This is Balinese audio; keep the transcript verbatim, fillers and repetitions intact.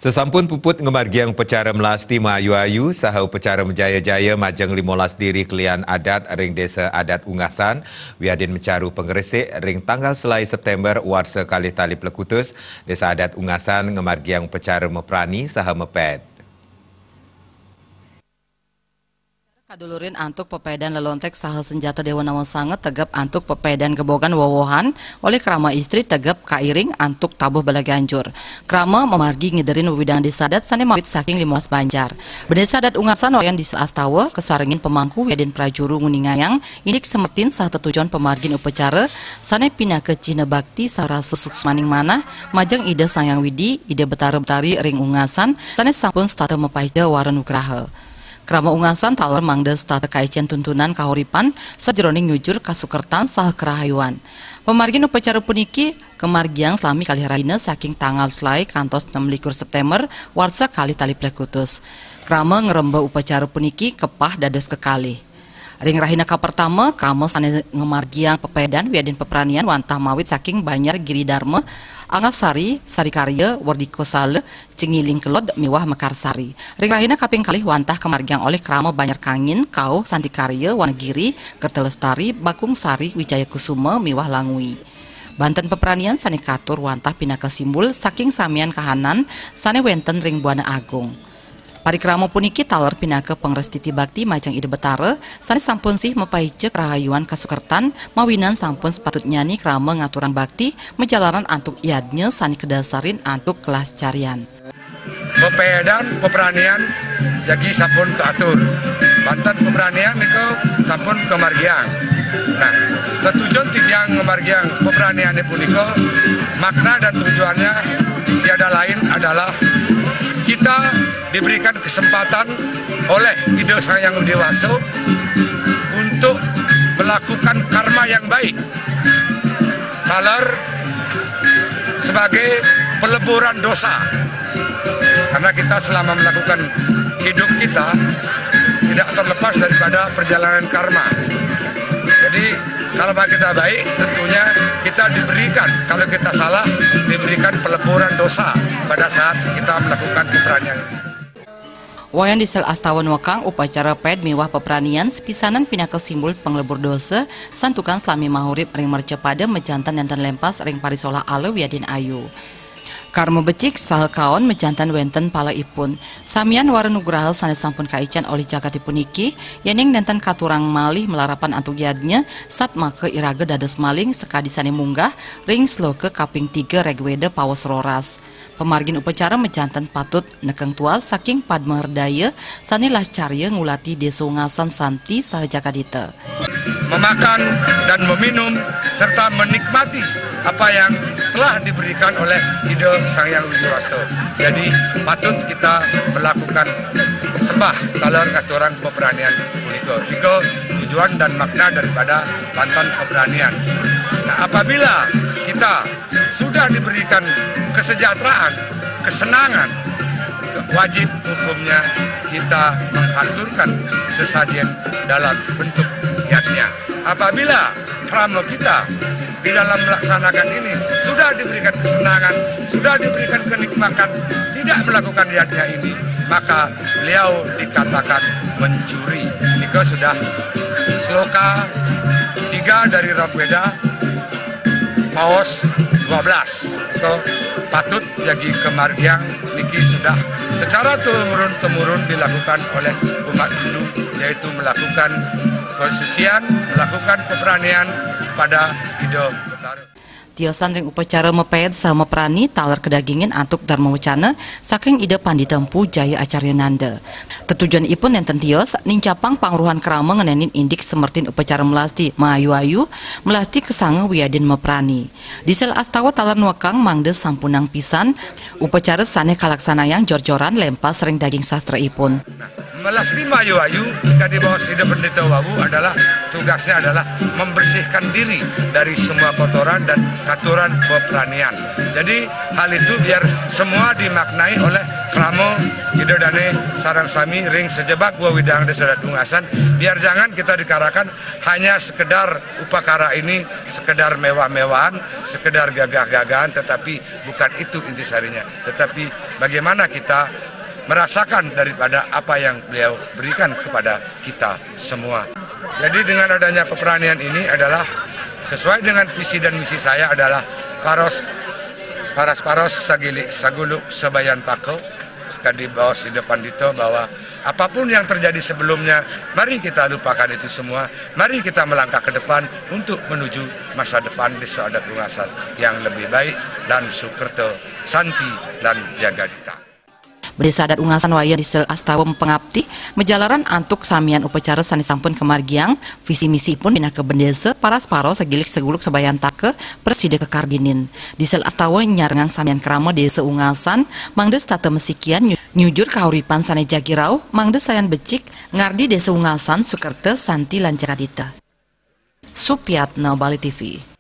Sesampun puput ngamargiang upacara melasti maayu-ayu saha upacara majaya-jaya majeng limolas diri kelian adat ring Desa Adat Unggasan, wiadin macaru pangresik ring tanggal selai September warsa kalih tali plekutus, Desa Adat Unggasan ngamargiang upacara maprani saha maped. Kadulurin antuk pepedan lelontek saha senjata Dewa Nawa Sanga tegep antuk pepedan gebogan wowohan olih krama istri tegep kairing antuk tabuh bala ganjur. Krama mamargi ngiderin wewidangan desa adat sane mawit saking limolas banjar. Bendesa adat Unggasan Wayan Disa Astawa kasarengin pemangku wiadin prajuru nguningayang indik semetin saha tetujon pamargin upacara sane pinaka cihna bakti saha rasa suksmaning manah majeng Ida Sang Hyang Widi, Ida Betara Betari ring Unggasan sane sampun setata mapaica wara nugraha. Krama Unggasan taler mangda setata kaicen tuntunan kahuripan sajeroning nyujur kasukertan saha karahayuan. Pamargin upacara puniki kamargiang salami kalih rahina saking tanggal selai kantos enam likur September warsa kalih tali plekutus. Krama ngremba upacara puniki kepah dados kekalih. Ring rahina kapertama, krama sane ngamargiang pepedan wiadin pepranian wantah mawit saking Banjar Giri Darma, Angasari, Sarikarya, Werdikosala, Cengiling Kelod miwah Mekarsari. Ring rahina kaping kalih wantah kamargiang olih krama Banjar Kangin, Kauh, Santikarya, Wanagiri, Kertalestari, Bakung Sari, Wijaya Kusuma miwah Langui. Banten pepranian sane katur wantah pinaka simbul saking samian kahanan sane wenten ring Buana Agung. Parikrama puniki taler pinaka pangrestiti bakti majeng Ida Betara sane sampun sih mapaica karahayuan kasukertan mawinan sampun sepatutnyane krama ngaturang bakti majalaran antuk yadnya sane kadasarin antuk kelascarian. Pepedan pepranian jagi sampun kaatur. Banten pepranian nika sampun kamargiang. Nah, tetujon titiang ngamargiang pepraniane punika, makna dan tujuannya tiada lain adalah kita diberikan kesempatan oleh Ida Sang Hyang Widi Wasa untuk melakukan karma yang baik. Taler sebagai peleburan dosa. Karena kita selama melakukan hidup kita tidak terlepas daripada perjalanan karma. Jadi karma kita baik, tentunya kita diberikan, kalau kita salah, diberikan peleburan dosa pada saat kita melakukan keberanian ini. Wayan Disa Astawa nuekang upacara ped miwah pepranian sapisanan pinaka simbul panglebur dosa, santukan salami mahurip ring mercapada majanten nenten lempas ring parisolah ala wiadin ayu. Karma becik saha kaon majanten wenten palaipun. Samian wara nugraha sane sampun kaicen olih jagate puniki, yening nenten katurang malih malarapan antuk yadnya, satmaka iraga dados maling sakadi sane munggah ring sloka kaping tiga Rigweda paos roras. Pamargin upacara majanten patut nekeng tuas saking Padma Herdaya sane lascarya ngulati Desa Unggasan Santi saha Jagadita. Memakan dan meminum serta menikmati apa yang telah diberikan oleh Ida Sang Hyang Widi Wasa. Jadi patut kita melakukan sembah taler ngaturang peperanian punika. Nika tujuan dan makna daripada banten peperanian. Nah, apabila kita sudah diberikan kesejahteraan, kesenangan, wajib hukumnya kita menghaturkan sesajen dalam bentuk yadnya. Apabila krama kita di dalam melaksanakan ini sudah diberikan kesenangan, sudah diberikan kenikmatan, tidak melakukan yadnya ini, maka beliau dikatakan mencuri. Nika sudah sloka tiga dari Rigweda, paos dua belas. Nika patut jagi kamargiang niki sudah secara turun-temurun dilakukan oleh umat Hindu, yaitu melakukan pesucian, melakukan peperanian kepada Ida Betara. Tiosan ring upacara maped saha maprani taler kadagingin antuk darma wacana saking Ida Pandita Empu Jaya Acarya Nanda. Tetujonipun nenten tios nincapang pangruhan krama ngenenin indik semertin upacara melasti maayu-ayu, melasti kasanga wiadin maprani. Disa Astawa taler nuekang mangda sampunang pisan upacara sane kalaksanayang jor-joran lempas ring daging sastraipun. Palastima Ayu-Ayu, sekadi baos Ida Pendeta Wawu adalah tugasnya adalah membersihkan diri dari semua kotoran dan katuran peperanian. Jadi hal itu biar semua dimaknai oleh krama Ida Dane sareng sami ring sajebag wewidang Desa Adat Ungasan, biar jangan kita dikarakan hanya sekedar upakara ini, sekedar mewah-mewahan, sekedar gagah-gagahan, tetapi bukan itu intisarinya. Tetapi bagaimana kita merasakan daripada apa yang beliau berikan kepada kita semua. Jadi dengan adanya peperanian ini adalah sesuai dengan visi dan misi saya adalah paros paras-paros sagilik saguluk sabayantaka, sekadi baos Ida Pandita bahwa apapun yang terjadi sebelumnya, mari kita lupakan itu semua, mari kita melangkah ke depan untuk menuju masa depan Desa Adat Ungasan yang lebih baik dan sukerta, santi dan jagadita. Bendesa Adat Ungasan Wayan Disel Astawa Pengabdi majalaran antuk samian upacara sane sampun kamargiang, visi misi pun pinaka bendesa paras-paros sagilik saguluk sabayantaka prasida kakardinin. Disel Astawa nyarengang samian krama Desa Ungasan mangda setata masikian nyu- nyujur kahuripan sane jagi rauh mangda sayan becik ngardi Desa Ungasan sukerta santi lan jagadita. Supiatna Bali T V.